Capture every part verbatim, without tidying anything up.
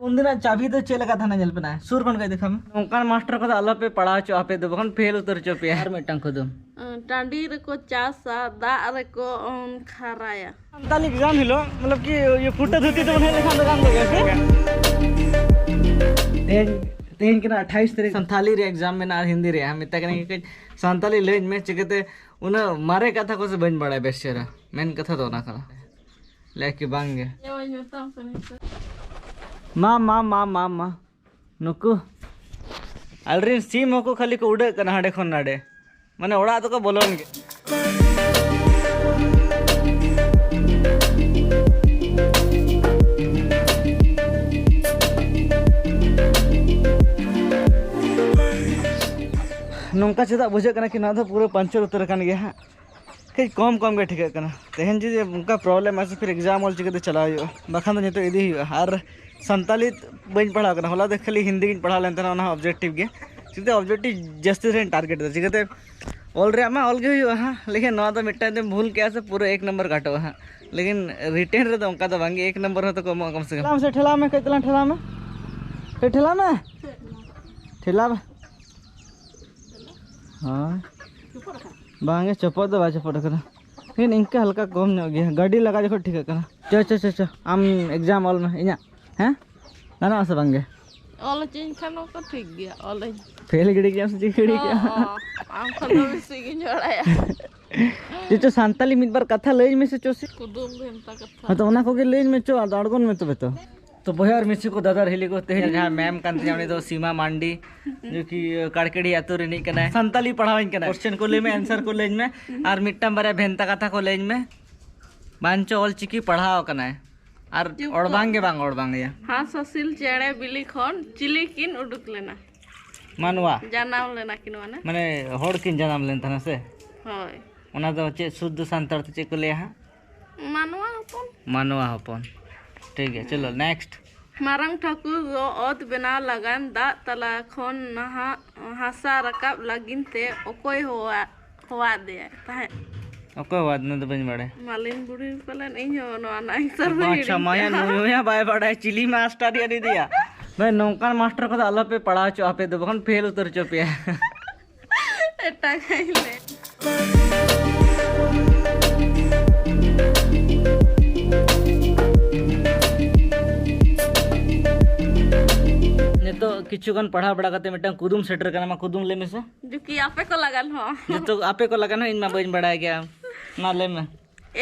ᱩᱱᱫᱤᱱᱟᱜ ᱪᱟᱹᱵᱤ ᱫᱚ ᱪᱮᱫ ᱞᱮᱠᱟ ᱛᱟᱦᱮᱱᱟ, ᱧᱮᱞ ᱯᱮ ᱱᱟᱦᱟᱜ, ᱥᱩᱨ ᱠᱷᱚᱱ ᱜᱮ ᱫᱮᱠᱷᱟᱣ ᱢᱮ᱾ ᱱᱚᱝᱠᱟᱱ ᱢᱟᱥᱴᱟᱨ ᱠᱚᱫᱚ ᱟᱞᱚ ᱯᱮ ᱯᱟᱲᱦᱟᱣ ᱦᱚᱪᱚ, ᱟᱯᱮ ᱫᱚ ᱵᱟᱠᱷᱟᱱ ᱯᱷᱮᱞ ᱩᱛᱟᱹᱨ ᱦᱚᱪᱚ ᱯᱮᱭᱟ᱾ ᱟᱨ ᱢᱤᱫᱴᱟᱝ ᱠᱩᱫᱩᱢ᱾ ᱴᱟᱺᱰᱤ ᱨᱮᱠᱚ ᱪᱟᱥᱟ, ᱫᱟᱜ ᱨᱮᱠᱚ ᱠᱷᱟᱨᱟᱭᱟ᱾ ᱥᱟᱱᱛᱟᱞᱤ ᱮᱠᱡᱟᱢ ᱦᱤᱞᱳᱜ, ᱢᱚᱛᱞᱚᱵ ᱠᱤ, ᱤᱭᱟᱹ, ᱯᱷᱩᱴᱟᱹ ᱫᱷᱩᱛᱤ ᱛᱮᱵᱚᱱ ᱦᱮᱡ ᱞᱮᱠᱷᱟᱱ ᱫᱚ ᱜᱟᱱ ᱠᱚᱜ ᱜᱮᱭᱟ ᱥᱮ? ᱛᱮᱦᱮᱧ, ᱛᱮᱦᱮᱧ ᱠᱟᱱᱟ ᱟᱴᱷᱟᱭᱤᱥ ᱛᱟᱹᱨᱤᱠᱷ, ᱥᱟᱱᱛᱷᱟᱞᱤ ᱨᱮ ᱮᱠᱡᱟᱢ ᱢᱮᱱᱟᱜᱼᱟ ᱟᱨ ᱦᱤᱱᱫᱤ ᱨᱮ᱾ ᱢᱮᱛᱟᱭ ᱠᱟᱹᱱᱟᱹᱧ, "ᱠᱟᱹᱡ ᱥᱟᱱᱛᱟᱞᱤ ᱞᱟᱹᱭᱟᱹᱧ ᱢᱮ, ᱪᱤᱠᱟᱹᱛᱮ ᱩᱱᱟᱹᱜ ᱢᱟᱨᱮ ᱠᱟᱛᱷᱟ ᱠᱚ ᱥᱮ ᱵᱟᱹᱧ ᱵᱟᱲᱟᱭᱟ ᱵᱮᱥ ᱪᱮᱦᱨᱟ?" ᱢᱮᱱ ᱠᱟᱛᱷᱟ ᱫᱚ ᱚᱱᱟ ᱠᱟᱱᱟ᱾ ᱞᱟᱹᱭ ᱠᱤ ᱵᱟᱝ ᱜᱮ᱾ ᱢᱟ, ᱢᱟ, ᱢᱟ, ᱢᱟ, ᱢᱟ᱾ ᱱᱩᱠᱩ ᱟᱞᱮᱨᱮᱱ ᱥᱤᱢ ᱦᱚᱸᱠᱚ ᱠᱷᱟᱹᱞᱤ ᱠᱚ ᱩᱰᱟᱹᱜ ᱠᱟᱱᱟ ᱦᱟᱸᱰᱮ ᱠᱷᱚᱱ ᱱᱟᱰᱮ, ᱢᱟᱱᱮ ᱚᱲᱟᱜ ᱫᱚᱠᱚ ᱵᱚᱞᱚᱱ ᱜᱮ᱾ ᱱᱚᱝᱠᱟ ᱪᱮᱫᱟᱜ ᱵᱩᱡᱷᱟᱹᱜ ᱠᱟᱱᱟ ᱠᱤ ᱱᱚᱣᱟ ᱫᱚ ᱯᱩᱨᱟᱹ ᱯᱟᱧᱪᱟᱨ ᱩᱛᱟᱹᱨ ᱟᱠᱟᱱ ᱜᱮᱭᱟ ᱦᱟᱸᱜ? ᱠᱟᱹᱡ ᱠᱚᱢ ᱠᱚᱢ ᱜᱮ ᱴᱷᱤᱠᱟᱹᱜ ᱠᱟᱱᱟ᱾ ᱛᱮᱦᱮᱧ ᱡᱩᱫᱤ ᱚᱱᱠᱟ ᱯᱨᱚᱵᱞᱮᱢ ᱟ ᱥᱮ ᱯᱷᱤᱨ ᱮᱠᱡᱟᱢ ᱚᱞ ᱪᱤᱠᱟᱹᱛᱮ ᱪᱟᱞᱟᱣ ᱦᱩᱭᱩᱜᱼᱟ, ᱵᱟᱠᱷᱟᱱ ᱫᱚ ᱱᱤᱛᱚᱜ ᱤᱫᱤ ᱦᱩᱭᱩᱜᱼᱟ᱾ ᱟᱨ ᱥᱟᱱᱛᱟᱞᱤ ᱵᱟᱹᱧ ᱯᱟᱲᱦᱟᱣ ᱠᱟᱱᱟ, ᱦᱚᱞᱟ ᱫᱚ ᱠᱷᱟᱹᱞᱤ ᱦᱤᱱᱫᱤ ᱜᱤᱧ ᱯᱟᱲᱦᱟᱣ ᱞᱮᱱ ᱛᱟᱦᱮᱱᱟ, ᱚᱱᱟ ᱦᱚᱸ ᱚᱵᱡᱮᱠᱴᱤᱵᱷ ᱜᱮ᱾ ᱪᱤᱠᱟᱹᱛᱮ ᱚᱵᱡᱮᱠᱴᱤᱵᱷ ᱡᱟᱹᱥᱛᱤ ᱫᱷᱟᱨᱟᱧ ᱴᱟᱨᱜᱮᱴ ᱮᱫᱟ, ᱪᱤᱠᱟᱹᱛᱮ ᱚᱞ ᱨᱮᱭᱟᱜ ᱢᱟ ᱚᱞ ᱜᱮ ᱦᱩᱭᱩᱜᱼᱟ ᱦᱟᱸᱜ, ᱞᱮᱠᱤᱱ ᱱᱚᱣᱟ ᱫᱚ ᱢᱤᱫᱴᱟᱝ ᱡᱩᱫᱤᱢ ᱵᱷᱩᱞ ᱠᱮᱜᱼᱟ ᱥᱮ ᱯᱩᱨᱟᱹ ᱮᱠ ᱱᱚᱢᱵᱚᱨ ᱠᱟᱴᱚᱜᱼᱟ ᱦᱟᱸᱜ᱾ ᱞᱮᱠᱤᱱ ᱨᱤᱴᱮᱱ ᱨᱮᱫᱚ ᱚᱱᱠᱟ ᱫᱚ ᱵᱟᱝᱜᱮ, ᱮᱠ ᱱᱚᱢᱵᱚᱨ ᱦᱚᱸᱛᱚ ᱠᱚ ᱮᱢᱚᱜᱼᱟ ᱠᱚᱢ ᱥᱮ ᱠᱚᱢ᱾ ᱴᱷᱮᱞᱟᱣ ᱢᱮ ᱥᱮ, ᱴᱷᱮᱞᱟᱣ ᱢᱮ, ᱠᱟᱹᱡ ᱛᱟᱞᱟᱝ ᱴᱷᱮᱞᱟᱣ ᱢᱮ, ᱠᱟᱹᱡ ᱴᱷᱮᱞᱟᱣ ᱢᱮ, ᱴᱷᱮᱞᱟᱣ ᱢᱮ᱾ ᱦᱳᱭ᱾ ᱵᱟᱝᱜᱮ, ᱪᱚᱯᱚᱫ ᱫᱚ ᱵᱟᱭ ᱪᱚᱯᱚᱫ ᱟᱠᱟᱱᱟ᱾ ᱞᱮᱠᱤᱱ ᱤᱱᱠᱟᱹ ᱦᱟᱞᱠᱟ ᱠᱚᱢ ᱧᱚᱜ ᱜᱮᱭᱟ᱾ ᱜᱟᱹᱰᱤ ᱞᱟᱜᱟ ᱡᱚᱠᱷᱚᱱ ᱴᱷᱤᱠᱟᱹᱜ ᱠᱟᱱᱟ᱾ ᱪᱚ, ᱪᱚ, ᱪᱚ, ᱪᱚ᱾ ᱟᱢ ᱮᱠᱡᱟᱢ ᱚᱞ ᱢᱮ ᱤᱧᱟᱹᱜ᱾ ᱦᱮᱸ? ᱜᱟᱱᱚᱜᱼᱟ ᱥᱮ ᱵᱟᱝᱜᱮ? ᱚᱞ ᱦᱚᱪᱚᱧ ᱠᱷᱟᱱ ᱢᱟᱠᱚ ᱴᱷᱤᱠ ᱜᱮᱭᱟ, ᱚᱞᱟᱹᱧ᱾ ᱯᱷᱮᱞ ᱜᱤᱰᱤ ᱠᱮᱫᱟᱢ ᱥᱮ ᱪᱮᱫ ᱜᱤᱰᱤ ᱠᱮᱫᱟᱢ? ᱦᱚᱸ, ᱟᱢ ᱠᱷᱚᱱ ᱫᱚ ᱵᱮᱥᱤ ᱜᱤᱧ ᱵᱟᱲᱟᱭᱟ᱾ ᱪᱚ, ᱪᱚ, ᱥᱟᱱᱛᱟᱞᱤ ᱢᱤᱫ ᱵᱟᱨ ᱠᱟᱛᱷᱟ ᱞᱟᱹᱭᱟᱹᱧ ᱢᱮᱥᱮ ᱪᱚ ᱥᱮ᱾ ᱠᱩᱫᱩᱢ ᱵᱷᱮᱱᱛᱟ ᱠᱟᱛᱷᱟ᱾ ᱦᱳᱭ ᱛᱚ, ᱚᱱᱟ ᱠᱚᱜᱮ ᱞᱟᱹᱭᱟᱹᱧ ᱢᱮ ᱪᱚ, ᱟᱫᱚ ᱟᱬᱜᱚᱱ ᱢᱮ ᱛᱚᱵᱮ ᱛᱚ᱾ ᱛᱚ ᱵᱚᱭᱦᱟ ᱟᱨ ᱢᱤᱥᱤ ᱠᱚ, ᱫᱟᱫᱟ ᱟᱨ ᱦᱤᱞᱤ ᱠᱚ, ᱛᱮᱦᱮᱧ ᱡᱟᱦᱟᱸ ᱢᱮᱢ ᱠᱟᱱ ᱛᱤᱧᱟ, ᱩᱱᱤ ᱫᱚ ᱥᱤᱢᱟ ᱢᱟᱱᱰᱤ, ᱡᱚᱠᱤ ᱠᱟᱲᱠᱮᱲᱤ ᱟᱹᱛᱩ ᱨᱤᱱᱤᱡ ᱠᱟᱱᱟᱭ᱾ ᱥᱟᱱᱛᱟᱞᱤ ᱯᱟᱲᱦᱟᱣᱟᱹᱧ ᱠᱟᱱᱟᱭ᱾ ᱠᱚᱥᱪᱮᱱ ᱠᱚ ᱞᱟᱹᱭ ᱢᱮ, ᱟᱱᱥᱟᱨ ᱠᱚ ᱞᱟᱹᱭᱟᱹᱧ ᱢᱮ, ᱟᱨ ᱢᱤᱫᱴᱟᱝ ᱵᱟᱨᱭᱟ ᱵᱷᱮᱱᱛᱟ ᱠᱟᱛᱷᱟ ᱠᱚ ᱞᱟᱹᱭᱟᱹᱧ ᱢᱮ᱾ ᱵᱟᱧᱪᱚ ᱚᱞ ᱪᱤᱠᱤ ᱯᱟᱲᱦᱟᱣ ᱠᱟᱱᱟᱭ ᱟᱨ ᱪᱩᱯ ᱚᱲᱵᱟᱝ ᱠᱚᱜ ᱜᱮ ᱢᱮ᱾ ᱵᱟᱝ ᱚᱲᱵᱟᱝ ᱮᱭᱟ᱾ ᱦᱟᱸᱥ ᱦᱟᱹᱥᱤᱞ ᱪᱮᱬᱮ ᱵᱤᱞᱤ ᱠᱷᱚᱱ ᱪᱤᱞᱤ ᱠᱤᱱ ᱩᱰᱩᱠ ᱞᱮᱱᱟ? ᱢᱟᱱᱣᱟ᱾ ᱡᱟᱱᱟᱢ ᱞᱮᱱᱟ ᱠᱤᱱ ᱢᱟᱱᱮ? ᱢᱟᱱᱮ ᱦᱚᱲ ᱠᱤᱱ ᱡᱟᱱᱟᱢ ᱞᱮᱱ ᱛᱟᱦᱮᱱᱟ ᱥᱮ? ᱦᱳᱭ᱾ ᱚᱱᱟ ᱫᱚ ᱪᱮᱫ ᱥᱩᱫᱽᱫᱷ ᱥᱟᱱᱛᱟᱲ ᱛᱮ ᱪᱮᱫ ᱠᱚ ᱞᱟᱹᱭᱟ ᱦᱟᱸᱜ? ᱢᱟᱱᱣᱟ ᱦᱚᱯᱚᱱ᱾ ᱢᱟᱱᱣᱟ ᱦᱚᱯᱚᱱ᱾ ᱴᱷᱤᱠ ᱜᱮᱭᱟ, ᱪᱚᱞᱚ ᱱᱮᱠᱥᱴ᱾ ᱢᱟᱨᱟᱝ ᱴᱷᱟᱹᱠᱩᱨ ᱫᱚ ᱚᱛ ᱵᱮᱱᱟᱣ ᱞᱟᱹᱜᱤᱫ ᱫᱟᱜ ᱛᱟᱞᱟ ᱠᱷᱚᱱ ᱱᱟᱦᱟᱜ ᱦᱟᱥᱟ ᱨᱟᱠᱟᱵ ᱞᱟᱹᱜᱤᱫ ᱛᱮ ᱚᱠᱚᱭ ᱦᱚᱦᱚᱣᱟᱫ, ᱦᱚᱦᱚᱣᱟᱫᱮᱭᱟ ᱛᱟᱦᱮᱸᱫ? ᱚᱠᱚᱭ ᱵᱟᱫ ᱱᱩᱭ ᱫᱚ ᱵᱟᱹᱧ ᱵᱟᱲᱟᱭᱟ᱾ ᱢᱟᱞᱤᱱ ᱵᱩᱲᱦᱤ ᱯᱟᱞᱮᱱ ᱤᱧ ᱦᱚᱸ ᱱᱚᱣᱟ ᱱᱟᱭᱥᱟᱨ ᱵᱟᱹᱧ ᱟᱪᱪᱷᱟ, ᱢᱟᱭᱟ ᱱᱩᱭ ᱦᱚᱸᱭᱟ ᱵᱟᱭ ᱵᱟᱲᱟᱭᱟ, ᱪᱤᱞᱤ ᱢᱟᱥᱴᱟᱨ ᱭᱟ ᱱᱩᱭ ᱫᱚᱭᱟ᱾ ᱵᱷᱟᱭ, ᱱᱚᱝᱠᱟᱱ ᱢᱟᱥᱴᱟᱨ ᱠᱚᱫᱚ ᱟᱞᱚᱯᱮ ᱯᱟᱲᱦᱟᱣ ᱦᱚᱪᱚ, ᱟᱯᱮ ᱫᱚ ᱵᱟᱠᱷᱟᱱ ᱯᱷᱮᱞ ᱩᱛᱟᱹᱨ ᱦᱚᱪᱚ ᱯᱮᱭᱟ᱾ ᱮᱴᱟᱜᱟᱜ ᱤᱧ ᱞᱟᱹᱭ᱾ ᱱᱤᱛᱚᱜ ᱠᱤᱪᱷᱩ ᱜᱟᱱ ᱯᱟᱲᱦᱟᱣ ᱵᱟᱲᱟ ᱠᱟᱛᱮ ᱢᱤᱫᱴᱟᱝ ᱠᱩᱫᱩᱢ ᱥᱮᱴᱮᱨ ᱠᱟᱱᱟ, ᱢᱟ ᱠᱩᱫᱩᱢ ᱞᱟᱹᱭ ᱢᱮᱥᱮ᱾ ᱡᱩᱠᱤ ᱟᱯᱮ ᱠᱚ ᱞᱟᱜᱟᱱ ᱦᱚᱸ᱾ ᱡᱚᱛᱚ ᱟᱯᱮ ᱠᱚ ᱞᱟᱜᱟᱱ ᱦᱚᱸ, ᱤᱧ ᱢᱟ ᱵᱟᱹᱧ ᱵᱟᱲᱟᱭ ᱜᱮᱭᱟ᱾ ᱢᱟ ᱞᱟᱹᱭ ᱢᱮ᱾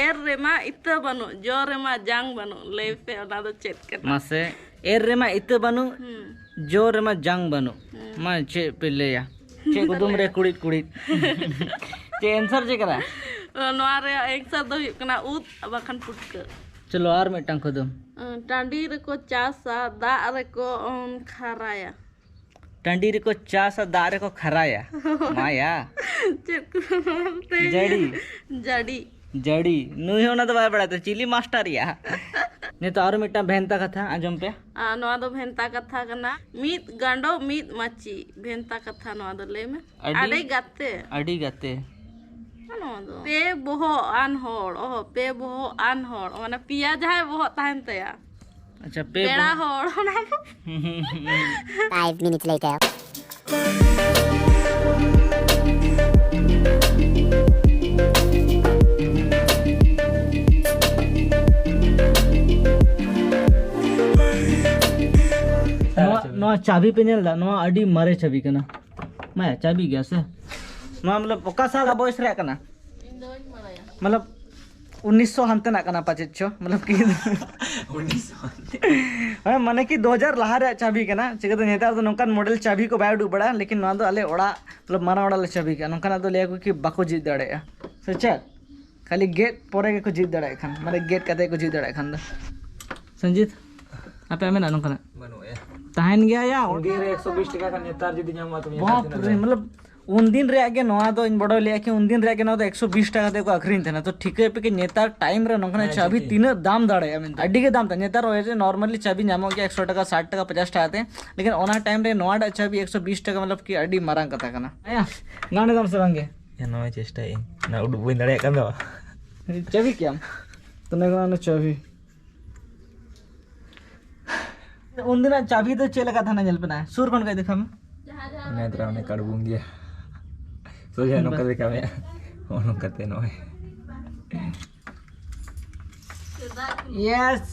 ᱮᱨ ᱨᱮᱢᱟ ᱤᱛᱟᱹ ᱵᱟᱹᱱᱩᱜ, ᱡᱚ ᱨᱮᱢᱟ ᱡᱟᱝ ᱵᱟᱹᱱᱩᱜ, ᱞᱟᱹᱭ ᱯᱮ ᱚᱱᱟ ᱫᱚ ᱪᱮᱫ ᱠᱟᱱᱟ? ᱢᱟᱥᱮ, ᱮᱨ ᱨᱮᱢᱟ ᱤᱛᱟᱹ ᱵᱟᱹᱱᱩᱜ, ᱦᱩᱸ᱾ ᱡᱚ ᱨᱮᱢᱟ ᱡᱟᱝ ᱵᱟᱹᱱᱩᱜ᱾ ᱢᱟ ᱪᱮᱫ ᱯᱮ ᱞᱟᱹᱭᱟ? ᱪᱮᱫ ᱠᱩᱫᱩᱢ ᱨᱮ ᱠᱩᱲᱤᱫ ᱠᱩᱲᱤᱫ? ᱪᱮᱫ ᱮᱱᱥᱟᱨ ᱪᱮᱫ ᱠᱟᱱᱟ? ᱱᱚᱣᱟ ᱨᱮᱭᱟᱜ ᱮᱱᱥᱟᱨ ᱫᱚ ᱦᱩᱭᱩᱜ ᱠᱟᱱᱟ ᱩᱫ ᱵᱟᱠᱷᱟᱱ ᱯᱩᱴᱠᱟᱹ᱾ ᱪᱚᱞᱚ, ᱟᱨ ᱢᱤᱫᱴᱟᱝ ᱠᱩᱫᱩᱢ᱾ ᱴᱟᱺᱰᱤ ᱨᱮᱠᱚ ᱪᱟᱥᱟ, ᱫᱟᱜ ᱨᱮᱠᱚ ᱚᱱ ᱠᱷᱟᱨᱟᱭᱟ᱾ ᱴᱟᱺᱰᱤ ᱨᱮᱠᱚ ᱪᱟᱥᱟ, ᱫᱟᱜ ᱨᱮᱠᱚ ᱠᱷᱟᱨᱟᱭᱟ᱾ ᱢᱟᱭᱟ᱾ ᱪᱮᱫ ᱠᱚ ᱛᱮ? ᱡᱟᱹᱲᱤ᱾ ᱡᱟᱹᱲᱤ᱾ ᱡᱟᱹᱲᱤ᱾ ᱱᱩᱭ ᱦᱚᱸ ᱚᱱᱟ ᱫᱚ ᱵᱟᱭ ᱵᱟᱲᱟᱭᱟ, ᱛᱚ ᱪᱤᱞᱤ ᱢᱟᱥᱴᱟᱨ ᱭᱟ? ᱱᱤᱛᱚᱜ ᱟᱨᱚ ᱢᱤᱫᱴᱟᱝ ᱵᱷᱮᱱᱛᱟ ᱠᱟᱛᱷᱟ ᱟᱸᱡᱚᱢ ᱯᱮ᱾ ᱟᱨ ᱱᱚᱣᱟ ᱫᱚ ᱵᱷᱮᱱᱛᱟ ᱠᱟᱛᱷᱟ ᱠᱟᱱᱟ, ᱢᱤᱫ ᱜᱟᱸᱰᱚ ᱢᱤᱫ ᱢᱟᱹᱪᱤ᱾ ᱵᱷᱮᱱᱛᱟ ᱠᱟᱛᱷᱟ ᱱᱚᱣᱟ ᱫᱚ ᱞᱟᱹᱭ ᱢᱮ᱾ ᱟᱹᱰᱤ ᱟᱹᱰᱤ ᱜᱟᱛᱮ᱾ ᱟᱹᱰᱤ ᱜᱟᱛᱮ᱾ ᱱᱚᱣᱟ ᱫᱚ ᱯᱮ ᱵᱚᱦᱚᱜ ᱟᱱ ᱦᱚᱲ, ᱚᱦᱚ, ᱯᱮ ᱵᱚᱦᱚᱜ ᱟᱱ ᱦᱚᱲ, ᱢᱟᱱᱮ ᱯᱮᱭᱟ ᱡᱟᱦᱟᱸᱭ ᱵᱚᱦᱚᱜ ᱛᱟᱦᱮᱱ ᱛᱟᱭᱟ᱾ ᱟᱪᱪᱷᱟ, ᱯᱮ ᱯᱮᱲᱟ ᱵᱚᱦᱚᱜ᱾ ᱦᱚᱲ, ᱚᱱᱟ ᱫᱚ Five minutes later. ᱱᱚᱣᱟ, ᱱᱚᱣᱟ ᱪᱟᱵᱤ ᱯᱮ ᱧᱮᱞ ᱮᱫᱟ? ᱱᱚᱣᱟ ᱟᱹᱰᱤ ᱢᱟᱨᱮ ᱪᱟᱵᱤ ᱠᱟᱱᱟ᱾ ᱢᱟᱭᱟ, ᱪᱟᱵᱤ ᱜᱮᱭᱟ ᱥᱮ? ᱱᱚᱣᱟ ᱢᱚᱛᱞᱚᱵ ᱚᱠᱟ ᱥᱟᱞ ᱵᱚᱭᱮᱥ ᱨᱮᱭᱟᱜ ᱠᱟᱱᱟ? ᱢᱚᱛᱞᱚᱵ ᱩᱱᱤᱥᱥᱚ ᱦᱟᱱᱛᱮᱱᱟᱜ ᱠᱟᱱᱟ ᱯᱟᱪᱮᱫ ᱪᱚ, ᱢᱚᱛᱞᱚᱵ ᱠᱤ ᱩᱱᱤᱥᱥᱚ ᱦᱟᱱᱛᱮ᱾ ᱦᱮᱸ, ᱢᱟᱱᱮ ᱠᱤ ᱫᱩ ᱦᱟᱡᱟᱨ ᱞᱟᱦᱟ ᱨᱮᱭᱟᱜ ᱪᱟᱵᱤ ᱠᱟᱱᱟ᱾ ᱪᱤᱠᱟᱹᱛᱮ ᱱᱮᱛᱟᱨ ᱫᱚ ᱱᱚᱝᱠᱟᱱ ᱢᱚᱰᱮᱞ ᱪᱟᱵᱤ ᱠᱚ ᱵᱟᱭ ᱩᱰᱩᱠ ᱵᱟᱲᱟᱜᱼᱟ, ᱞᱮᱠᱤᱱ ᱱᱚᱣᱟ ᱫᱚ ᱟᱞᱮ ᱚᱲᱟᱜ, ᱢᱚᱛᱞᱚᱵ ᱢᱟᱨᱟᱝ ᱚᱲᱟᱜ ᱞᱮ ᱪᱟᱵᱤ ᱠᱟᱜᱼᱟ᱾ ᱱᱚᱝᱠᱟᱱᱟᱜ ᱫᱚ ᱞᱟᱹᱭᱟ ᱠᱚ ᱠᱤ ᱵᱟᱠᱚ ᱡᱷᱤᱡ ᱫᱟᱲᱮᱭᱟᱜᱼᱟ, ᱥᱮ ᱪᱮᱫ? ᱠᱷᱟᱹᱞᱤ ᱜᱮᱫ ᱯᱚᱨᱮ ᱜᱮᱠᱚ ᱡᱷᱤᱡ ᱫᱟᱲᱮᱭᱟᱜ ᱠᱷᱟᱱ, ᱢᱟᱱᱮ ᱜᱮᱫ ᱠᱟᱛᱮ ᱠᱚ ᱡᱷᱤᱡ ᱫᱟᱲᱮᱭᱟᱜ ᱠᱷᱟᱱ ᱫᱚ᱾ ᱥᱚᱧᱡᱤᱛ, ᱟᱯᱮᱭᱟᱜ ᱢᱮᱱᱟᱜᱼᱟ ᱱᱚᱝᱠᱟᱱᱟᱜ? ᱵᱟᱹᱱᱩᱜᱼᱟ᱾ ᱛᱟᱦᱮᱱ ᱜᱮᱭᱟ ᱭᱟ᱾ ᱩᱱᱫᱤᱱ ᱨᱮ ᱮᱠᱥᱚ ᱵᱤᱥ ᱴᱟᱠᱟ ᱠᱷᱟᱱ ᱱᱮᱛᱟᱨ ᱡᱩᱫᱤ ᱧᱟᱢᱚᱜᱼᱟ ᱛᱚᱵᱮ ᱧᱮᱞ ᱵᱟᱯ ᱛᱤᱱᱟᱹᱜ ᱨᱮ, ᱫᱟᱢ? ᱢᱚᱛᱞᱚᱵ ᱩᱱᱫᱤᱱ ᱨᱮᱭᱟᱜ ᱜᱮ ᱱᱚᱣᱟ ᱫᱚ ᱤᱧ ᱵᱚᱰᱚᱭ ᱞᱟᱹᱭᱟ ᱠᱤ ᱩᱱᱫᱤᱱ ᱨᱮᱭᱟᱜ ᱜᱮ ᱱᱚᱣᱟ ᱫᱚ ᱮᱠᱥᱚ ᱵᱤᱥ ᱴᱟᱠᱟ ᱛᱮᱠᱚ ᱟᱹᱠᱷᱨᱤᱧ ᱛᱟᱦᱮᱱᱟ᱾ ᱛᱚ ᱴᱷᱤᱠᱟᱹᱭ ᱯᱮ ᱠᱤ ᱱᱮᱛᱟᱨ ᱴᱟᱭᱤᱢ ᱨᱮ ᱱᱚᱝᱠᱟᱱᱟᱜ ᱦᱮᱸ, ᱪᱟᱵᱤ ᱴᱷᱤᱠ᱾ ᱛᱤᱱᱟᱹᱜ ᱫᱟᱢ ᱫᱟᱲᱮᱭᱟᱜᱼᱟ ᱢᱮᱱᱛᱮ, ᱟᱹᱰᱤ ᱜᱮ ᱫᱟᱢ ᱛᱟᱦᱮᱸ᱾ ᱱᱮᱛᱟᱨ ᱳᱭ ᱡᱮ normally ᱪᱟᱵᱤ ᱧᱟᱢᱚᱜ ᱜᱮᱭᱟ ᱮᱠᱥᱚ ᱴᱟᱠᱟ, ᱥᱟᱴ ᱴᱟᱠᱟ, ᱯᱚᱪᱟᱥ ᱴᱟᱠᱟ ᱛᱮ, ᱞᱮᱠᱤᱱ ᱚᱱᱟ ᱴᱟᱭᱤᱢ ᱨᱮ ᱱᱚᱣᱟᱴᱟᱜ ᱪᱟᱵᱤ ᱮᱠᱥᱚ ᱵᱤᱥ ᱴᱟᱠᱟ, ᱢᱚᱛᱞᱚᱵ ᱠᱤ ᱟᱹᱰᱤ ᱢᱟᱨᱟᱝ ᱠᱟᱛᱷᱟ ᱠᱟᱱᱟ᱾ ᱦᱮᱸ, ᱜᱟᱱ ᱮᱫᱟᱢ ᱥᱮ ᱵᱟᱝ ᱜᱮ? ᱱᱚᱜᱼᱚᱭ ᱪᱮᱥᱴᱟᱭᱮᱫ ᱟᱹᱧ, ᱚᱱᱟ ᱩᱰᱩᱠ ᱵᱟᱹᱧ ᱫᱟᱲᱮᱭᱟᱜ ᱠᱟᱱ ᱫᱚ᱾ ᱪᱟᱹᱵᱤ ᱠᱮᱜ ᱟᱢ? ᱛᱚ ᱱᱚᱣᱟ ᱠᱟᱱᱟ ᱚᱱᱟ ᱪᱟᱹᱵᱤ᱾ ᱩᱱᱫᱤᱱᱟᱜ ᱪᱟᱹᱵᱤ ᱫᱚ ᱪᱮᱫ ᱞᱮᱠᱟ ᱛᱟᱦᱮᱱᱟ ᱧᱮᱞ ᱯᱮ ᱱᱟ, ᱥᱩᱨ ᱠᱷᱚᱱ ᱜᱮ ᱫᱮᱠᱷᱟᱣ ᱢᱮ᱾ ᱚᱱᱮ ᱛᱚᱨᱟ ᱚᱱᱮ ᱠᱟᱲᱵᱩᱝ ᱜᱮᱭᱟ᱾ ᱥᱚᱡᱷᱮ ᱱᱚᱝᱠᱟ ᱵᱟᱥ᱾ ᱫᱮᱠᱷᱟᱣ ᱢᱮ᱾ ᱱᱚᱜᱼᱚ ᱱᱚᱝᱠᱟ ᱛᱮ ᱱᱚᱜᱼᱚᱭ᱾ ᱭᱮᱥ᱾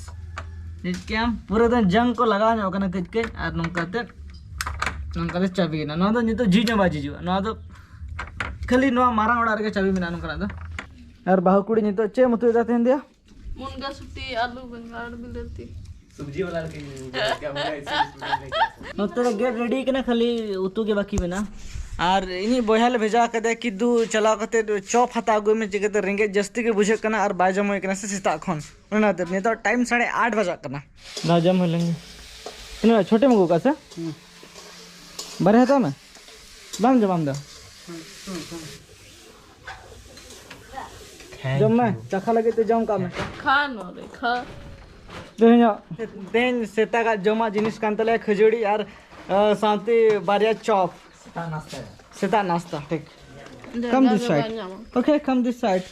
ᱪᱮᱫ ᱠᱮᱢ ᱯᱩᱨᱟᱹ ᱫᱚ ᱡᱟᱝ ᱠᱚ ᱞᱟᱜᱟᱣ ᱧᱚᱜ ᱠᱟᱱᱟ ᱠᱟᱹᱡ ᱠᱟᱹᱡ, ᱟᱨ ᱱᱚᱝᱠᱟ ᱛᱮ, ᱱᱚᱝᱠᱟ ᱛᱮ ᱪᱟᱹᱵᱤᱭᱮᱱᱟ᱾ ᱱᱚᱣᱟ ᱫᱚ ᱱᱤᱛᱚᱜ ᱡᱷᱤᱡ ᱦᱚᱸ ᱵᱟᱭ ᱡᱷᱤᱡᱚᱜᱼᱟ᱾ ᱱᱚᱣᱟ ᱫᱚ ᱠᱷᱟᱹᱞᱤ ᱱᱚᱣᱟ ᱢᱟᱨᱟᱝ ᱚᱲᱟᱜ ᱨᱮᱜᱮ ᱪᱟᱹᱵᱤ ᱢᱮᱱᱟᱜᱼᱟ ᱱᱚᱝᱠᱟᱱᱟᱜ ᱫᱚ᱾ ᱟᱨ ᱵᱟᱹᱦᱩ ᱠᱩᱲᱤ ᱱᱤᱛᱚᱜ ᱪᱮᱫ ᱮᱢ ᱩᱛᱩᱭᱮᱫᱟ ᱛᱮᱦᱮᱧ ᱫᱚᱭᱟ? ᱢᱩᱱᱜᱟᱹ ᱥᱩᱴᱤ, ᱟᱹᱞᱩ, ᱵᱮᱸᱜᱟᱲ, ᱵᱤᱞᱟᱹᱛᱤ᱾ ᱥᱚᱵᱽᱡᱤ ᱣᱟᱞᱟ ᱞᱮᱠᱟ ᱜᱮ ᱵᱩᱡᱷᱟᱹᱣ ᱠᱮᱫᱟ, ᱢᱩᱱᱜᱟᱹ ᱥᱩᱴᱤ ᱥᱩᱴᱤ ᱞᱮᱠᱟ᱾ ᱱᱚᱛᱮ ᱨᱮ ᱜᱮᱫ ᱨᱮᱰᱤ ᱠᱟᱱᱟ, ᱠᱷᱟᱹᱞᱤ ᱩᱛᱩ ᱜᱮ ᱵᱟᱹᱠᱤ ᱢᱮᱱᱟᱜᱼᱟ᱾ ᱟᱨ ᱤᱧᱤᱡ ᱵᱚᱭᱦᱟ ᱞᱮ ᱵᱷᱮᱡᱟ ᱠᱟᱫᱮᱭᱟ, ᱠᱤᱫᱩ ᱪᱟᱞᱟᱣ ᱠᱟᱛᱮ ᱪᱚᱯ ᱦᱟᱛᱟᱣ ᱟᱹᱜᱩᱭ ᱢᱮ, ᱪᱤᱠᱟᱹᱛᱮ ᱨᱮᱸᱜᱮᱡ ᱡᱟᱹᱥᱛᱤ ᱜᱮ ᱵᱩᱡᱷᱟᱹᱜ ᱠᱟᱱᱟ ᱟᱨ ᱵᱟᱭ ᱡᱚᱢ ᱦᱩᱭ ᱠᱟᱱᱟ ᱥᱮ ᱥᱮᱛᱟᱜ ᱠᱷᱚᱱ᱾ ᱚᱱᱟᱛᱮ ᱱᱤᱛᱚᱜ ᱴᱟᱭᱤᱢ ᱥᱟᱲᱮ ᱟᱴ ᱵᱟᱡᱟᱜ ᱠᱟᱱᱟ᱾ ᱫᱟᱜ ᱡᱚᱢ ᱦᱩᱭ ᱞᱮᱱ ᱜᱮ᱾ ᱛᱤᱱᱟᱹᱜ ᱪᱷᱳᱴᱮᱢ ᱟᱹᱜᱩ ᱠᱟᱜᱼᱟ ᱥᱮ? ᱦᱩᱸ᱾ ᱵᱟᱨᱭᱟ ᱦᱟᱛᱟᱣ ᱢᱮ᱾ ᱵᱟᱢ ᱡᱚᱢᱟ ᱟᱢ ᱫᱚ? ᱡᱚᱢ ᱢᱮ, ᱪᱟᱠᱷᱟ ᱞᱟᱹᱜᱤᱫ ᱛᱮ ᱡᱚᱢ ᱠᱟᱜ ᱢᱮ᱾ ᱠᱷᱟ ᱱᱚᱰᱮ, ᱠᱷᱟ᱾ ᱛᱮᱦᱮᱧᱟᱜ, ᱛᱮᱦᱮᱧ ᱥᱮᱛᱟᱜᱟᱜ ᱡᱚᱢᱟᱜ ᱡᱤᱱᱤᱥ ᱠᱟᱱ ᱛᱟᱞᱮᱭᱟ ᱠᱷᱟᱹᱡᱟᱹᱲᱤ ᱟᱨ, ᱟᱸ, ᱥᱟᱶᱛᱮ ᱵᱟᱨᱭᱟ ᱪᱚᱯ᱾ ᱥᱮᱛᱟᱜ ᱱᱟᱥᱛᱟ᱾ ᱥᱮᱛᱟᱜ ᱱᱟᱥᱛᱟ, ᱴᱷᱤᱠ᱾ ᱡᱟᱭᱜᱟ ᱠᱟᱢ ᱫᱤᱥ ᱜᱮ ᱥᱟᱭᱤᱰ᱾ ᱵᱟᱭ ᱧᱟᱢᱟ᱾ ᱳᱠᱮ, ᱠᱟᱢ ᱫᱤᱥ ᱥᱟᱭᱤᱰ᱾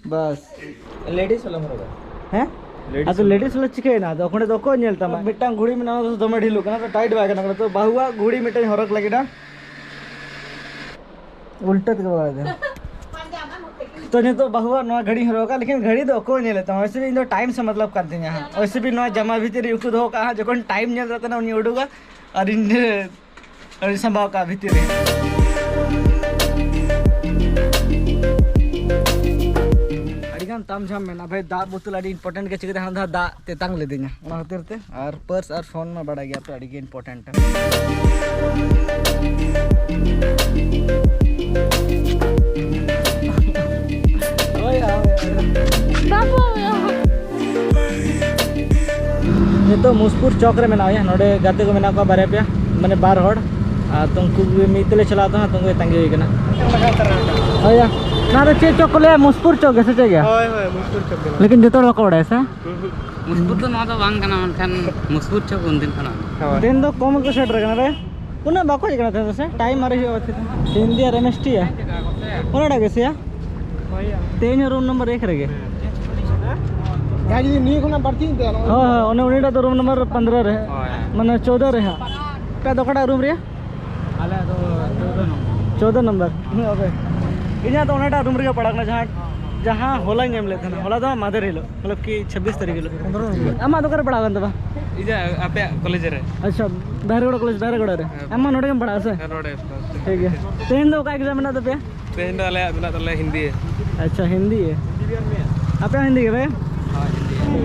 ᱵᱟᱥ᱾ ᱞᱮᱰᱤᱥ ᱵᱟᱞᱟᱢ ᱦᱚᱨᱚᱜᱟ? ᱦᱮᱸ? ᱞᱮᱰᱤᱥ ᱟᱫᱚ ᱵᱟᱞᱟ᱾ ᱞᱮᱰᱤᱥ ᱵᱟᱞᱟ ᱪᱤᱠᱟᱹᱭᱮᱱᱟ? ᱟᱫᱚ ᱚᱸᱰᱮ ᱫᱚ ᱚᱠᱚᱭ ᱧᱮᱞ ᱛᱟᱢᱟ? ᱢᱤᱫᱴᱟᱝ ᱜᱷᱩᱲᱤ ᱢᱮᱱᱟᱜᱼᱟ, ᱚᱱᱟ ᱫᱚ ᱫᱚᱢᱮ ᱰᱷᱤᱞᱚᱜ ᱠᱟᱱᱟ, ᱛᱚ ᱴᱟᱭᱤᱴ ᱵᱟᱭ ᱜᱟᱱᱚᱜ ᱠᱟᱱᱟ᱾ ᱛᱚ ᱵᱟᱹᱦᱩᱣᱟᱜ ᱜᱷᱩᱲᱤ ᱢᱤᱫᱴᱟᱝ ᱦᱚᱨᱚᱜ ᱞᱟᱹᱜᱤᱫ ᱦᱟᱸᱜ᱾ ᱩᱞᱴᱟᱹ ᱛᱮᱜᱮ ᱵᱟᱵᱟᱭ ᱫᱟ᱾ ᱛᱚ ᱱᱤᱛᱚᱜ ᱵᱟᱹᱦᱩᱣᱟᱜ ᱱᱚᱣᱟ ᱜᱷᱟᱹᱲᱤᱧ ᱦᱚᱨᱚᱜ ᱟᱠᱟᱫ, ᱞᱮᱠᱤᱱ ᱜᱷᱟᱹᱲᱤ ᱫᱚ ᱚᱠᱚᱭ ᱧᱮᱞᱮᱫ ᱛᱟᱢᱟ? ᱳᱭᱥᱮ ᱵᱷᱤ ᱤᱧ ᱫᱚ ᱴᱟᱭᱤᱢ ᱥᱮ ᱢᱚᱛᱞᱚᱵ ᱠᱟᱱ ᱛᱤᱧᱟ ᱦᱟᱸᱜ᱾ ᱳᱭᱥᱮ ᱵᱷᱤ ᱱᱚᱣᱟ ᱡᱟᱢᱟ ᱵᱷᱤᱛᱤᱨ ᱨᱮ ᱩᱠᱩ ᱫᱚᱦᱚ ᱠᱟᱜᱼᱟ ᱦᱟᱸᱜ, ᱡᱚᱠᱷᱚᱱ ᱴᱟᱭᱤᱢ ᱧᱮᱞ ᱠᱟᱛᱮ ᱩᱱᱤ ᱩᱰᱩᱠᱟ ᱟᱨ ᱤᱧ ᱟᱹᱰᱤ ᱥᱟᱢᱵᱟᱣ ᱠᱟᱜ ᱵᱷᱤᱛᱤᱨ ᱨᱮ᱾ ᱟᱹᱰᱤᱜᱟᱱ ᱛᱟᱢ ᱡᱷᱟᱢ ᱢᱮᱱᱟᱜᱼᱟ ᱵᱷᱟᱭ, ᱫᱟᱜ ᱵᱳᱛᱚᱞ ᱟᱹᱰᱤ ᱤᱢᱯᱚᱨᱴᱮᱱᱴ ᱜᱮ, ᱪᱤᱠᱟᱹᱛᱮ ᱦᱟᱱᱟ ᱫᱷᱟᱣ ᱫᱟᱜ ᱛᱮᱛᱟᱝ ᱞᱤᱫᱤᱧᱟ, ᱚᱱᱟ ᱠᱷᱟᱹᱛᱤᱨ ᱛᱮ᱾ ᱟᱨ ᱯᱟᱨᱥ ᱟᱨ ᱯᱷᱳᱱ ᱢᱟ ᱵᱟᱲᱟᱭ ᱜᱮᱭᱟ ᱯᱮ, ᱟᱹᱰᱤ ᱜᱮ ᱤᱢᱯᱚᱨᱴᱮᱱᱴ᱾ ᱦᱳᱭ, ᱦᱳᱭ, ᱦᱳᱭ᱾ ᱵᱟᱵᱩ᱾ ᱱᱤᱛᱚᱜ ᱢᱩᱥᱯᱩᱨ ᱪᱚᱠ ᱨᱮ ᱢᱮᱱᱟᱜ ᱞᱮᱭᱟ, ᱱᱚᱰᱮ ᱜᱟᱛᱮ ᱠᱚ ᱢᱮᱱᱟᱜ ᱠᱚᱣᱟ ᱵᱟᱨᱭᱟ ᱯᱮᱭᱟ, ᱢᱟᱱᱮ ᱵᱟᱨ ᱦᱚᱲ, ᱟᱨ ᱛᱚ ᱩᱱᱠᱩ ᱜᱮ ᱢᱤᱫ ᱛᱮᱞᱮ ᱪᱟᱞᱟᱣ ᱛᱟᱦᱮᱸ, ᱛᱚ ᱩᱱᱠᱩ ᱜᱮ ᱛᱟᱸᱜᱤ ᱦᱩᱭ ᱠᱟᱱᱟ᱾ ᱦᱳᱭ ᱭᱟ, ᱱᱚᱣᱟ ᱫᱚ ᱪᱮᱫ ᱪᱚᱠ ᱠᱚ ᱞᱟᱹᱭᱟ? ᱢᱩᱥᱯᱩᱨ ᱪᱚᱠ ᱜᱮ ᱥᱮ ᱪᱮᱫ ᱜᱮ? ᱦᱳᱭ, ᱦᱳᱭ, ᱢᱩᱥᱯᱩᱨ ᱪᱚᱠ ᱜᱮ᱾ ᱞᱮᱠᱤᱱ ᱡᱚᱛᱚ ᱦᱚᱲ ᱵᱟᱠᱚ ᱵᱟᱲᱟᱭᱟ ᱥᱮ? ᱦᱩᱸ, ᱦᱩᱸ᱾ ᱢᱩᱥᱯᱩᱨ ᱫᱚ ᱱᱚᱣᱟ ᱫᱚ ᱵᱟᱝ ᱠᱟᱱᱟ, ᱢᱮᱱᱠᱷᱟᱱ ᱢᱩᱥᱯᱩᱨ ᱪᱚᱠ ᱩᱱᱫᱤᱱ ᱠᱷᱚᱱᱟᱜ᱾ ᱦᱳᱭ᱾ ᱛᱮᱦᱮᱧ ᱫᱚ ᱠᱚᱢ ᱜᱮᱠᱚ ᱥᱮᱴᱮᱨ ᱠᱟᱱᱟ ᱨᱮ᱾ ᱩᱱᱟᱹᱜ ᱵᱟᱠᱚ ᱦᱮᱡ ᱠᱟᱱᱟ ᱛᱮᱦᱮᱧ ᱫᱚ ᱥᱮ? ᱴᱟᱭᱤᱢ ᱟᱨ ᱦᱩᱭᱩᱜᱼᱟ ᱛᱮᱦᱮᱧ ᱫᱚ᱾ ᱦᱤᱱᱫᱤ ᱟᱨ ᱮᱢ ᱮᱥ ᱴᱤ ᱭᱟ? ᱚᱱᱟᱴᱟᱜ ᱜᱮ ᱥᱮᱭᱟ? ᱛᱮᱦᱮᱧ ᱦᱚᱸ ᱨᱩᱢ ᱱᱟᱢᱵᱟᱨ ᱮᱠ ᱨᱮᱜᱮ᱾ ᱡᱟᱦᱟᱸ ᱡᱩᱫᱤ ᱱᱤᱭᱟᱹ ᱠᱷᱚᱱᱟᱜ ᱵᱟᱹᱲᱛᱤ ᱮᱱᱛᱮ ᱟᱞᱚ ᱦᱳᱭ, ᱦᱳᱭ, ᱚᱱᱮ ᱩᱱᱤᱴᱟᱜ ᱫᱚ ᱨᱩᱢ ᱱᱟᱢᱵᱟᱨ ᱯᱚᱱᱫᱽᱨᱚ ᱨᱮ᱾ ᱦᱳᱭ᱾ ᱢᱟᱱᱮ ᱪᱳᱫᱚ ᱨᱮ ᱦᱟᱸᱜ᱾ ᱟᱯᱮᱭᱟᱜ ᱫᱚ ᱚᱠᱟᱴᱟᱜ ᱨᱩᱢ ᱨᱮᱭᱟ? ᱟᱞᱮᱭᱟᱜ ᱫᱚ ᱪᱳᱫᱚ ᱱᱚᱢᱵᱚᱨ᱾ ᱪᱳᱫᱚ ᱱᱚᱢᱵᱚᱨ᱾ ᱦᱳᱭ᱾ ᱤᱧᱟᱹᱜ ᱫᱚ ᱚᱱᱟᱴᱟᱜ ᱨᱩᱢ ᱨᱮᱜᱮ ᱯᱟᱲᱟᱜ ᱠᱟᱱᱟ, ᱡᱟᱦᱟᱸ, ᱡᱟᱦᱟᱸ ᱦᱚᱞᱟᱧ ᱮᱢ ᱞᱮᱫ ᱛᱟᱦᱮᱱᱟ᱾ ᱦᱚᱞᱟ ᱫᱚ ᱢᱟᱫᱷᱮᱨ ᱦᱤᱞᱳᱜ, ᱢᱚᱛᱞᱚᱵ ᱠᱤ ᱪᱷᱟᱵᱵᱤᱥ ᱛᱟᱹᱨᱤᱠᱷ ᱦᱤᱞᱳᱜ᱾ ᱟᱢᱟᱜ ᱫᱚ ᱚᱠᱟᱨᱮ ᱯᱟᱲᱟᱣ ᱠᱟᱱ ᱛᱟᱢᱟ? ᱤᱧᱟᱹᱜ ᱟᱯᱮᱭᱟᱜ ᱠᱚᱞᱮᱡᱽ ᱨᱮ᱾ ᱟᱪᱪᱷᱟ, ᱵᱟᱦᱨᱮᱜᱚᱲᱟ ᱠᱚᱞᱮᱡᱽ, ᱵᱟᱦᱨᱮᱜᱚᱲᱟ ᱨᱮ᱾ ᱦᱮᱸ᱾ ᱟᱢ ᱢᱟ ᱱᱚᱰᱮ ᱜᱮᱢ ᱯᱟᱲᱟᱜᱼᱟ ᱥᱮ? ᱦᱮᱸ, ᱱᱚᱰᱮ᱾ ᱴᱷᱤᱠ ᱜᱮᱭᱟ᱾ ᱛᱮᱦᱮᱧ ᱫᱚ ᱚᱠᱟ ᱮᱠᱡᱟᱢ ᱢᱮᱱᱟᱜ ᱛᱟᱯᱮᱭᱟ? ᱛᱮᱦᱮᱧ ᱫᱚ ᱟᱞᱮᱭᱟᱜ ᱢᱮᱱᱟᱜ ᱛᱟᱞᱮᱭᱟ ᱦᱤᱱᱫᱤ᱾ ᱟᱪᱪᱷᱟ, ᱦᱤᱱᱫᱤ᱾ ᱟᱯᱮ ᱦᱚᱸ ᱦᱤᱱᱫᱤ ᱜᱮ ᱵᱷᱟᱭ? ᱦᱳᱭ, ᱦᱤᱱᱫᱤ᱾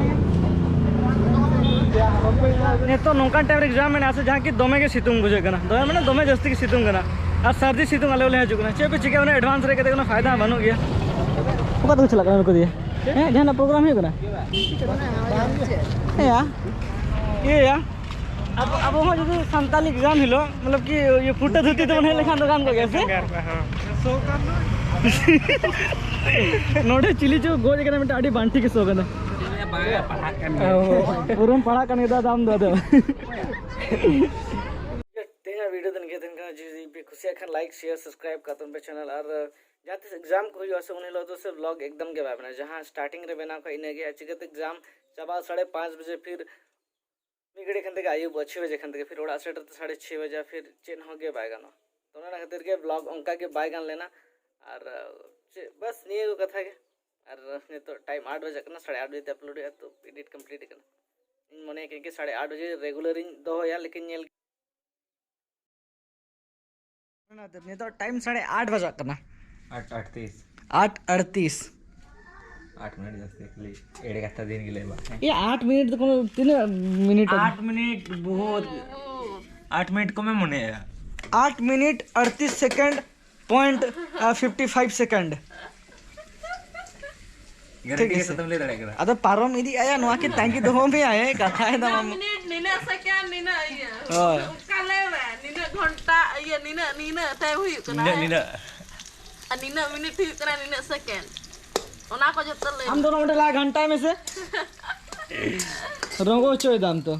ᱱᱤᱛᱚᱜ ᱱᱚᱝᱠᱟᱱ ᱴᱟᱭᱤᱢ ᱨᱮ ᱮᱠᱡᱟᱢ ᱢᱮᱱᱟᱜᱼᱟ ᱥᱮ, ᱡᱟᱦᱟᱸ ᱠᱤ ᱫᱚᱢᱮ ᱜᱮ ᱥᱤᱛᱩᱝ ᱵᱩᱡᱷᱟᱹᱜ ᱠᱟᱱᱟ, ᱫᱚᱢᱮ ᱢᱟᱱᱮ ᱫᱚᱢᱮ ᱡᱟᱹᱥᱛᱤ ᱜᱮ ᱥᱤᱛᱩᱝ ᱠᱟᱱᱟ, ᱟᱨ ᱥᱟᱹᱨᱫᱤ ᱥᱤᱛᱩᱝ ᱟᱞᱮ ᱦᱚᱸᱞᱮ ᱦᱤᱡᱩᱜ ᱠᱟᱱᱟ᱾ ᱪᱮᱫ ᱯᱮ ᱪᱤᱠᱟᱹᱭᱟ, ᱩᱱᱟᱹᱜ ᱮᱰᱵᱷᱟᱱᱥ ᱨᱮ ᱠᱟᱛᱮ ᱠᱳᱱᱳ ᱯᱷᱟᱭᱫᱟ ᱵᱟᱹᱱᱩᱜ ᱜᱮᱭᱟ᱾ ᱚᱠᱟ ᱛᱮᱠᱚ ᱪᱟᱞᱟᱜ ᱠᱟᱱᱟ ᱱᱩᱠᱩ ᱫᱤᱭᱮ? ᱦᱮᱸ, ᱡᱟᱦᱟᱱᱟᱜ ᱯᱨᱳᱜᱨᱟᱢ ᱦᱩᱭᱩᱜ ᱠᱟᱱᱟ? ᱦᱮᱸᱭᱟ, ᱤᱭᱟᱹᱭᱟ᱾ ᱟᱵᱚ, ᱟᱵᱚ ᱦᱚᱸ ᱡᱩᱫᱤ ᱥᱟᱱᱛᱟᱞᱤ ᱮᱠᱡᱟᱢ ᱦᱤᱞᱳᱜ, ᱢᱚᱛᱞᱚᱵ ᱠᱤ, ᱤᱭᱟᱹ, ᱯᱷᱩᱴᱟᱹ ᱫᱷᱩᱛᱤ ᱛᱮᱵᱚᱱ ᱦᱮᱡ ᱞᱮᱠᱷᱟᱱ ᱫᱚ ᱜᱟᱱ ᱠᱚᱜ ᱜᱮᱭᱟ ᱥᱮ? ᱱᱚᱰᱮ ᱪᱤᱞᱤ ᱪᱚ ᱜᱚᱡ ᱟᱠᱟᱱᱟ, ᱢᱤᱫᱴᱟᱝ ᱟᱹᱰᱤ ᱵᱟᱝ ᱴᱷᱤᱠ ᱥᱚ ᱠᱟᱱᱟ᱾ ᱯᱩᱨᱟᱹᱢ ᱯᱟᱲᱦᱟᱜ ᱠᱟᱱ ᱜᱮᱭᱟ ᱫᱟᱫᱟ ᱟᱢ ᱫᱚ ᱟᱫᱚ᱾ ᱛᱮᱦᱮᱧᱟᱜ ᱵᱷᱤᱰᱤᱭᱳ ᱫᱚ ᱱᱤᱝᱠᱟᱹ ᱛᱟᱦᱮᱱ ᱠᱟᱱᱟ᱾ ᱡᱩᱫᱤ ᱯᱮ ᱠᱩᱥᱤᱭᱟᱜ ᱠᱷᱟᱱ ᱞᱟᱭᱤᱠ, ᱥᱮᱭᱟᱨ, ᱥᱟᱵᱥᱠᱨᱟᱭᱤᱵ ᱠᱟᱜ ᱛᱟᱵᱚᱱ ᱯᱮ ᱪᱮᱱᱮᱞ᱾ ᱟᱨ ᱡᱟᱦᱟᱸ ᱛᱤᱥ ᱮᱠᱡᱟᱢ ᱠᱚ ᱦᱩᱭᱩᱜᱼᱟ ᱥᱮ, ᱩᱱ ᱦᱤᱞᱳᱜ ᱫᱚ ᱥᱮ ᱵᱞᱚᱜ ᱮᱠᱫᱚᱢ ᱜᱮ ᱵᱟᱭ ᱵᱮᱱᱟᱜᱼᱟ᱾ ᱡᱟᱦᱟᱸ ᱥᱴᱟᱨᱴᱤᱝ ᱨᱮ ᱵᱮᱱᱟᱣ ᱠᱷᱟᱡ ᱤᱱᱟᱹᱜᱮ, ᱟᱨ ᱪᱤᱠᱟᱹᱛᱮ ᱮᱠᱡᱟᱢ ᱪᱟᱵᱟᱜᱼᱟ ᱥᱟᱲᱮ ᱯᱟᱸᱪ ᱵᱟᱡᱮ, ᱯᱷᱤᱨ ᱢᱤᱫ ᱜᱷᱟᱹᱲᱤᱡ ᱠᱷᱟᱱ ᱛᱮᱜᱮ ᱟᱹᱭᱩᱵᱚᱜᱼᱟ, ᱪᱷᱚᱭ ᱵᱟᱡᱮ ᱠᱷᱟᱱ ᱛᱮᱜᱮ, ᱯᱷᱤᱨ ᱚᱲᱟᱜ ᱥᱮᱴᱮᱨ ᱛᱮ ᱥᱟᱲᱮ ᱪᱷᱚᱭ ᱵᱟᱡᱟ, ᱯᱷᱤᱨ ᱪᱮᱫ ᱦᱚᱸ ᱜᱮ ᱵᱟᱭ ᱜᱟᱱᱚᱜᱼᱟ᱾ ᱛᱚ ᱚᱱᱟ ᱠᱷᱟᱹᱛᱤᱨ ᱜᱮ ᱵᱞᱚᱜ ᱚᱱᱠᱟ ᱜᱮ ᱵᱟᱭ ᱜᱟᱱ ᱞᱮᱱᱟ᱾ ᱟᱨ ᱪᱮᱫ, ᱵᱟᱥ ᱱᱤᱭᱟᱹ ᱠᱚ ᱠᱟᱛᱷᱟ ᱜᱮ᱾ ᱟᱨ ᱱᱤᱛᱚᱜ ᱴᱟᱭᱤᱢ ᱟᱴ ᱵᱟᱡᱟᱜ ᱠᱟᱱᱟ, ᱥᱟᱲᱮ ᱟᱴ ᱵᱟᱡᱮ ᱛᱮ ᱟᱯᱞᱳᱰ ᱦᱩᱭᱩᱜᱼᱟ, ᱛᱚ ᱮᱰᱤᱴ ᱠᱚᱢᱯᱞᱤᱴ ᱠᱟᱱᱟ᱾ ᱤᱧ ᱢᱚᱱᱮᱭᱟ ᱠᱤ ᱥᱟᱲᱮ ᱟᱴ ᱵᱟᱡᱮ ᱨᱮᱜᱩᱞᱟᱨᱤᱧ ᱫᱚᱦᱚᱭᱟ, ᱞᱮᱠᱤᱱ ᱧᱮᱞ ᱱᱤᱛᱚᱜ ᱴᱟᱭᱤᱢ ᱥᱟᱲᱮ ᱟᱴ ᱵᱟᱡᱟᱜ ᱠᱟᱱᱟ᱾ ᱟᱴ ᱟᱴᱛᱤᱥ᱾ ᱟᱴ ᱟᱴᱛᱤᱥ᱾ ᱟᱴ ᱢᱤᱱᱤᱴ ᱡᱟᱹᱥᱛᱤ ᱠᱷᱟᱹᱞᱤ ᱮᱲᱮ ᱠᱟᱛᱷᱟ ᱫᱤᱱ ᱜᱮᱞᱮ ᱮᱢᱟ᱾ ᱮ, ᱟᱴ ᱢᱤᱱᱤᱴ ᱫᱚ ᱠᱳᱱᱳ ᱛᱤᱱᱟᱹᱜ ᱢᱤᱱᱤᱴ? ᱟᱴ ᱢᱤᱱᱤᱴ ᱵᱚᱦᱩᱛ, ᱟᱴ ᱢᱤᱱᱤᱴ ᱠᱚᱢᱮ ᱢᱚᱱᱮᱭᱟ᱾ ᱟᱴ ᱢᱤᱱᱤᱴ ᱟᱴᱛᱤᱥ second point fifty five second. Guarantee ᱴᱷᱤᱠ ᱜᱮ ᱟᱪᱷᱮ᱾ ᱥᱟᱛᱮᱢ ᱞᱟᱹᱭ ᱫᱟᱲᱮᱭᱟᱜ ᱠᱟᱱᱟ᱾ ᱟᱫᱚ ᱯᱟᱨᱚᱢ ᱤᱫᱤᱜ ᱟᱭᱟ, ᱱᱚᱣᱟ ᱠᱤ ᱛᱟᱺᱜᱤ ᱫᱚᱦᱚ ᱢᱮᱭᱟᱭ? ᱠᱟᱛᱷᱟᱭ ᱫᱟᱢ ᱱᱤᱱᱟᱹᱜ ᱟᱢ᱾ ᱢᱤᱱᱤᱴ, ᱱᱤᱱᱟᱹᱜ ᱥᱮᱠᱮᱱᱰ, ᱱᱤᱱᱟᱹᱜ ᱤᱭᱟᱹ᱾ ᱦᱳᱭ᱾ ᱚᱱᱠᱟ ᱞᱟᱹᱭ ᱢᱮ, ᱱᱤᱱᱟᱹᱜ ᱜᱷᱚᱱᱴᱟ, ᱤᱭᱟᱹ, ᱱᱤᱱᱟᱹᱜ, ᱱᱤᱱᱟᱹᱜ ᱴᱟᱭᱤᱢ ᱦᱩᱭᱩᱜ ᱠᱟᱱᱟ, ᱱᱤᱱᱟᱹᱜ, ᱦᱮᱸ? ᱱᱤᱱᱟᱹᱜ᱾ ᱟᱨ ᱱᱤᱱᱟᱹᱜ ᱢᱤᱱᱤᱴ ᱦᱩᱭᱩᱜ ᱠᱟᱱᱟ, ᱱᱤᱱᱟᱹᱜ ᱥᱮᱠᱮᱱᱰ᱾ ᱚᱱᱟ ᱠᱚ ᱡᱚᱛᱚ ᱞᱟᱹᱭ ᱟᱢ ᱢᱮ᱾ ᱫᱚ ᱱᱚᱰᱮ ᱞᱟ ᱜᱷᱟᱱᱴᱟᱭ ᱢᱮᱥᱮ᱾ ᱨᱚᱸᱜᱚ ᱦᱚᱪᱚᱭ ᱫᱟᱢ ᱛᱚ᱾